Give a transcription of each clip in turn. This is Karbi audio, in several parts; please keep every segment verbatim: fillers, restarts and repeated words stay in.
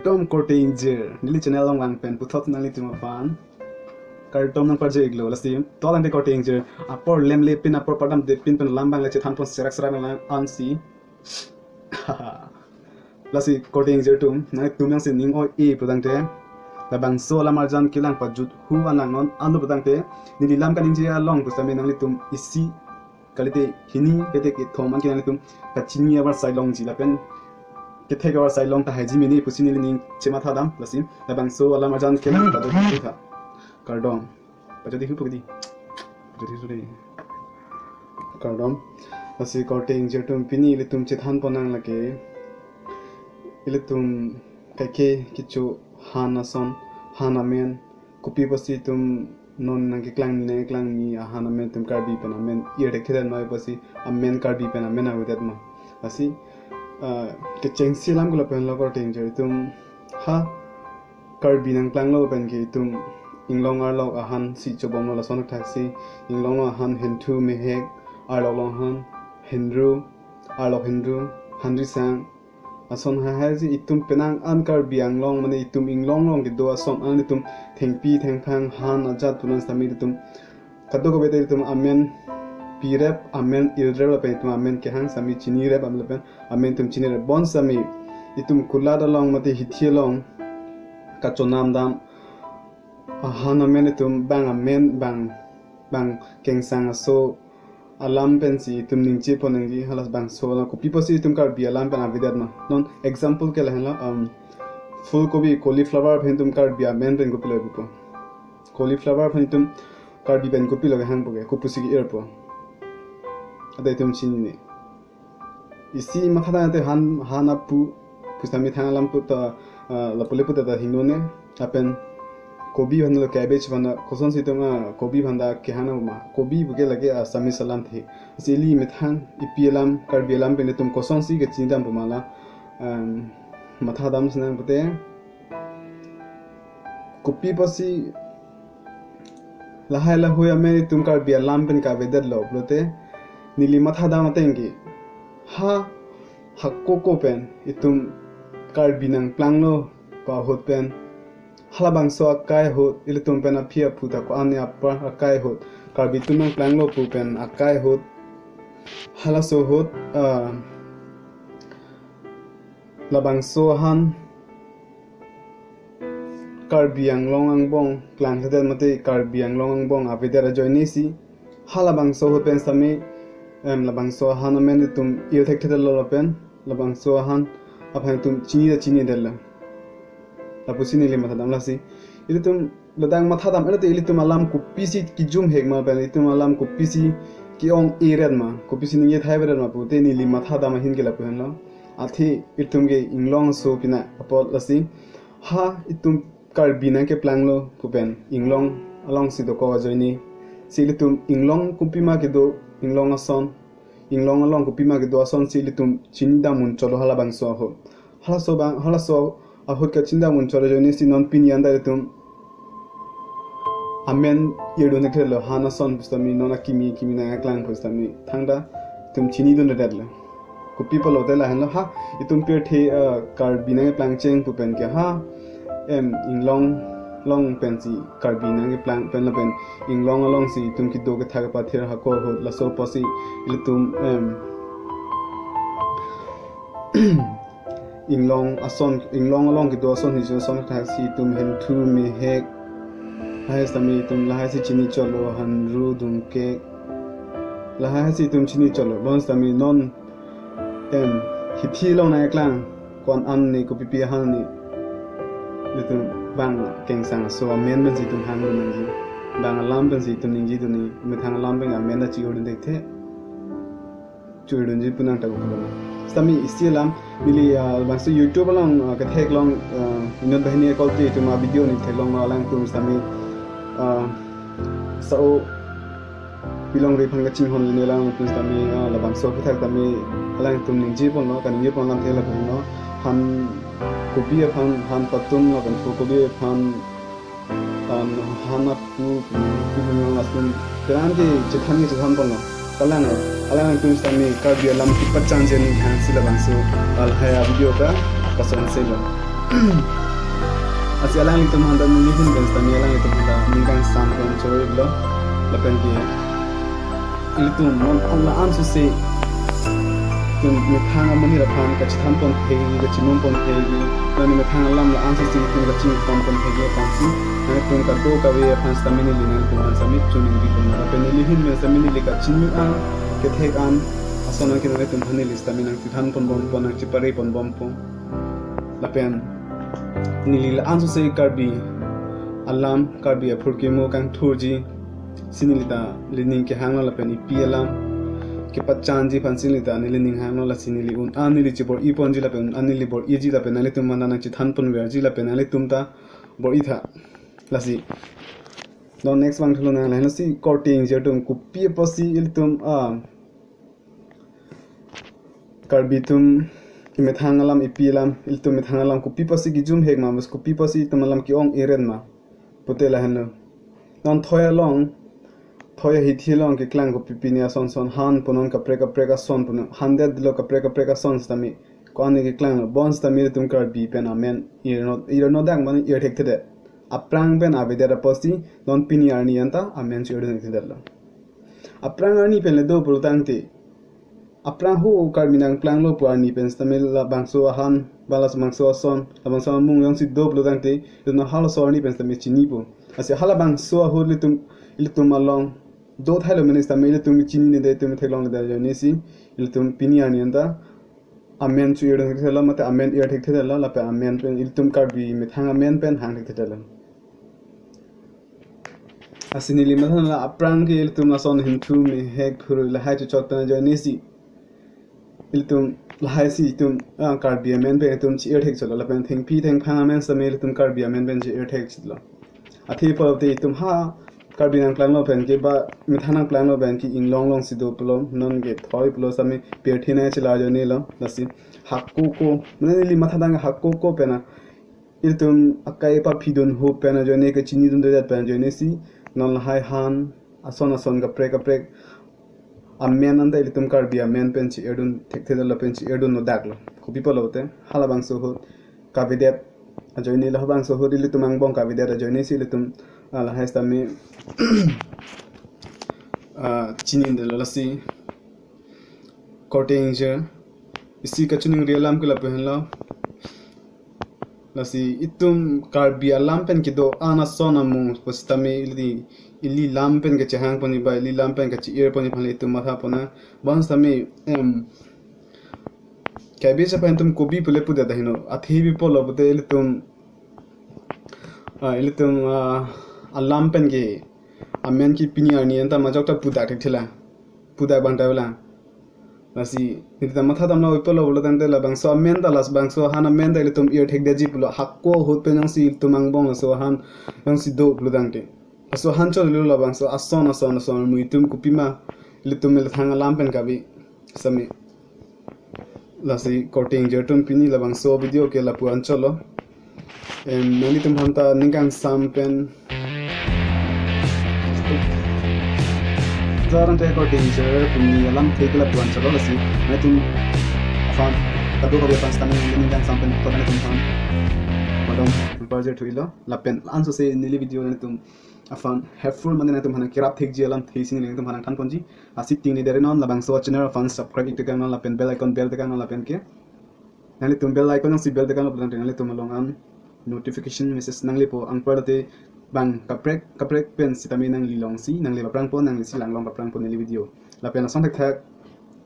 Kardom korte ingjir, neli channel along vang pen puthot nanglitum aphan kardom nangpajir-iklo. Lasi to tangte korte ingjir, apor lemle pin, apor padamde pin pen alam abang le chethanpon serak serak nang ansi. Lasi korte ingjir atum, nanglitum jongsi ning oi-e pulotangte, labangso alam arjan kelang pajut hu anang non anu pulotangte, neli lam kaningje along pusitame nanglitum isi kalite hini kete kethom an ke nanglitum kachini avarsai longji lapen kethek avarsai long tahai ji mene pusi neli ning chematha dam. Lasi labangso alam arjan kelang pajut hu tha. Kardom. Pajut hu pu kedi. Pajut hu de. Kardom. Lasi korte ingjir atum, pini ilitum chethanpon nang lake, ilitum kaike kecho han ason, han amen, kopi apotsi itum non nangkeklang, nangkeklang mi ahan amen itum Karbi pen amen ir thekthedet ma, apotsi amen Karbi pen amen avedet ma. Lasi, ah, kechengsi alam ke lapu henlo korte ingjir atum. Ha Karbi nangplanglo pen ke itum inglong arlok ahan si chobomlo, lason thaksi. Inglong along ahan henthu mehek, arlok along ahan henru, arlok henru, hanrisang ason haihai si itum penang an Karbi Anglong mane itum inglong along kedo ason an itum thengpi thengphang han ajat punon sitame itum kadokave ta itum amen pirep, amen irrep lapen itum amen kehang sitame chinirep, am lapen amen itum chinirep. Bonsitame itum kulat along mate hithi along kachonam dam ahan amen itum bang amen bang, bang kengsang aso alam pensi itum ningjepon nangji, halabangso alam kopi apotsi itum Karbi alam pen avedet ma. Non example ke lahenlo, um, full kobi, cauliflower aphan itum Karbi amen pen kopilo pupo. Cauliflower aphan itum Karbi pen kopilo kehangpo ke, kopusi ke-irpo. Ada itum chinine. Isi matha tangte han, han apu, pusitame methang alam pu ta, ah, lapu le pu ta ta hingnone, lapen kobi aphan lo cabbage aphan ta, kosonsi itum, ah, kobi aphan ta kehang ma, kobi puke lake, ah, Assamese alam the. Lasi ili methang, ipi alam, Karbi alam pen itum kosonsi kachini dampo ma la, um, matha dam sinang pute. Kopi apotsi lahai lahui amen itum Karbi alam pen kavedetlo pulote, neli matha dam ateng ke, ha, ha koko pen itum Karbi nangplanglo pu ahut pen, halabangso akai ahut, ilitum pen aphi aphu ta ko-an apar akai ahut, Karbi atum nangplanglo pu pen akai ahut, halaso ahut, ah, labangso ahan Karbi Anglong angbong klangkledet mate Karbi Anglong angbong avedet ajoine si halabangso ahut pen sitame, em, labangso ahan amen itum ir thekthedetlo lapen labangso ahan aphan itum chini ta chinidetlo. Lapusi neli matha dam. Lasi ilitum ladak matha dam, ilitum, ilitum alam kopisi kijum hek ma pen, ilitum alam kopisi ke-ong-edet ma, kopisi ningje thaivedet ma pute neli matha dam ahin ke lapu henlo. Athe itum ke inglong aso pina apot lasi, ha itum Karbi nangkeplanglo pu pen inglong alongsi dokok ajoine si ilitum inglong kopima kedo, inglong ason, inglong along kopima kedo asonsi ilitum chini dam un chotlo halabangso ahut. Halaso abang, halaso ahut kachini dam un chot ajoine si non pini anta itum amen irdun thekthedetlo, han ason pusitame non akimi kimi nangkeklang pusitame thangta itum chinidundedetlo. Kopi pulote lahenlo, ha itum pirthe, ah, Karbi nangkeplang cheng pu pen ke, ha, em, inglong along pensi Karbi nangkeplang pen lapen inglong alongsi itum kedo kethak kepathir hako ahut, laso apotsi ilitum, em, inglong ason, inglong along kedo ason hijo ason thaksi itum henthu mehek, lahai sitame itum lahai si chini chotlo, hanru dungkek, lahai si itum chini chotlo. Bonsitame non, em, hithi along nangkeklang ko-an an ne, kopipi ahan ne, itum bang kengsang aso amen pensi itum hangdun nangji, bang alam pensi itum ningjidun ne, methang alam pen amen ta chi-irdun thekthe, chi-irdunji pu nang ta kukulo. Sitame isi alam neli, ah, bangso YouTube along, ah, kethek long, ah, inut banghini akolte itum avideo neli theklonglo, alangtum sitame, ah, sao pilongri aphan kachinghon lene alangtum sitame, ah, labangso aphuthak tame alangtum ningjeponlo, kaningjeponlo, thela puno han kobi aphan, han patum lapen full kobi aphan, um, han apu, pu pu nang asum terang ke chethan ke chethanponlo. Kalang, alangtum sitame Karbi alam kepachan jeni hangsi labangso lahai avideo ta kason selo. Lasi alanglitum aphanta neli ahin pen sitame alanglitum aphanta ningkangsam pen choro-iklo. Lapen ke ilitum non la-an sose itum methang amonit aphan kachethan pon thekji, kachimum pon thekji, non methang alam la-an sose itum kachingthum pon thekji aphansi, nanglitum kadokave aphan sitame neli nanglitum aphan sitame choningri pon. Lapen neli ahin pen sitame neli kachini an, kethek an ason an ke nanglitum aphan neli sitame nangchethan pon bompo, nangchepare pon bompo. Lapen neli la-an sose Karbi alam, Karbi aphurkimo kangthurji si neli ta nelining kehanglo, lapen epi alam kepachanji aphansi neli ta nelining hanglo. Lasi neli un an neli chebor-i ponji lapen un an neli bor-iji lapen nanglitum aphanta nangchethan ponverji lapen nanglitum ta bor-i tha. Lasi non next vangthulo nang, lahenlo si korte ingjir atum, kopi apotsi ilitum a Karbi atum emethang alam, epi alam, ilitum methang alam kopi apotsi kejum hek ma, bas kopi apotsi itum alam ke-ong-e ren ma pute lahenlo. Non thoi along, thoi ahithi along keklang kopi pini ason son han pu, non kaprek kaprek ason pu, non handetlo kaprek kaprek ason sitame ko-an keklanglo, bonsitame ilitum Karbi pen amen ir no, ir nodak mane ir thekthedet. Aphrang pen avedet apotsi non pini arni anta amen cho-irdun thekthedetlo. Aphrang arni pen le do pulo tangte, aphrang ho Karbi nangklanglo pu arni pen sitame labangso ahan, ba labangso ason, labangso amung jongsi do pulo tangte, ilitum halaso arni pen sitame chinipo. Lasi halabangso ahut ilitum, ilitum along do thailo mene sitame ilitum chinine det, ilitum theklongle det ajoine si ilitum pini arni anta amen cho-irdun thekthedetlo, mate amen ir thekthedetlo, lapen amen pen ilitum Karbi methang amen pen hang thekthedetlo. Lasi neli matha la aphrang ke ilitum lason henthu mehek phurui lahai chochot pen ajoine si ilitum lahai si itum, ah, Karbi amen pen itum che-ir thekchotlo, lapen thengpi thengphang amen sitame ilitum Karbi amen pen che-ir thekchotlo. Athe pulote itum ha Karbi nangklanglo pen ke ba methang nangklanglo pen ke inglong along si do pulo, non ke thoi pulo sitame pirthe nangchela ajoinelo. Lasi hakoko, mane neli matha tang hakoko pen a ilitum akai paphidun ho pen ajoine, kachinidundedet pen ajoine si non lahai han ason ason kaprek kaprek amen anta ilitum Karbi amen pen che-irdun thekthedetlo, pen che-irdun nodaklo. Kopi pulote halabangso ahut kavedet ajoinelo, halabangso ahut ilitum angbong kavedet ajoine si ilitum, ah, lahai sitame, ah, chinidetlo. Lasi korte ingjir, isi kachiningri alam ke lapu henlo. Lasi itum Karbi alam pen kedo-an ason amung pusitame ili, ili lam pen kachehang ponji ba ili lam pen kache-ir ponji aphan le itum matha pon nang. Bonsitame, em, Karbi chaphan itum kopi pule pudet ahino. Athe bi pulo pute ilitum, ah, ilitum, ah, alam pen ke amen ke pini arni anta majok ta pudak thekthela. Pudak bang ta bela. Lasi neli ta matha damlo, oi pulo pulo tangte labangso amen ta, labangso ahan amen ta ilitum ir thekdetji pulo, hako ahut pen jongsi ilitum angbong laso ahan jongsi do pulo tangte, laso ahan chotlo labangso ason ason ason amung itum kopima ilitum methang alam pen kave sitame. Lasi korte ingjir atum, pini labangso video ke lapu-an chotlo. Em, nanglitum aphanta ningkangsam pen. Jarang te korte ingjir, pini alamthe ke lapu-an chotlo. Lasi nanglitum aphan, kadokave aphan sitame ningkangsam pen, nanglitum aphan kardom parjir thuilo. Lapen ansose neli video nanglitum aphan helpful mane nanglitum aphan kerap thekji alamthe si neli nanglitum aphan nangthan ponji. Lasi ting ni dere non labangso channel aphan subscribe ik tekang non, lapen bell icon bell tekang non, lapen ke nanglitum bell icon jongsi bell tekanglo pulo tangte nanglitum along an notification message nanglepo, anparlote bang kaprek kaprek pen sitame nangli alongsi nangle paphrangpo, nanglisi langlong paphrangpo neli video. Lapen lason thakthak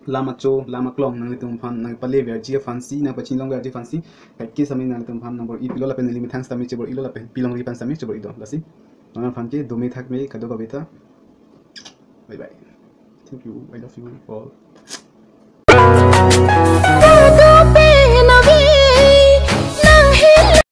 lam acho lam aklong nanglitum aphan nangpaleverji aphansi, nangpachinlongverji aphansi kaike sitame nanglitum aphan nang bor-i pilo, lapen neli methang sitame chebor-ilo, lapen pilongri aphan sitame chebor-ido. Lasi non aphan ke dome thakme kadokave ta. Bye bye. Thank you. I love you all.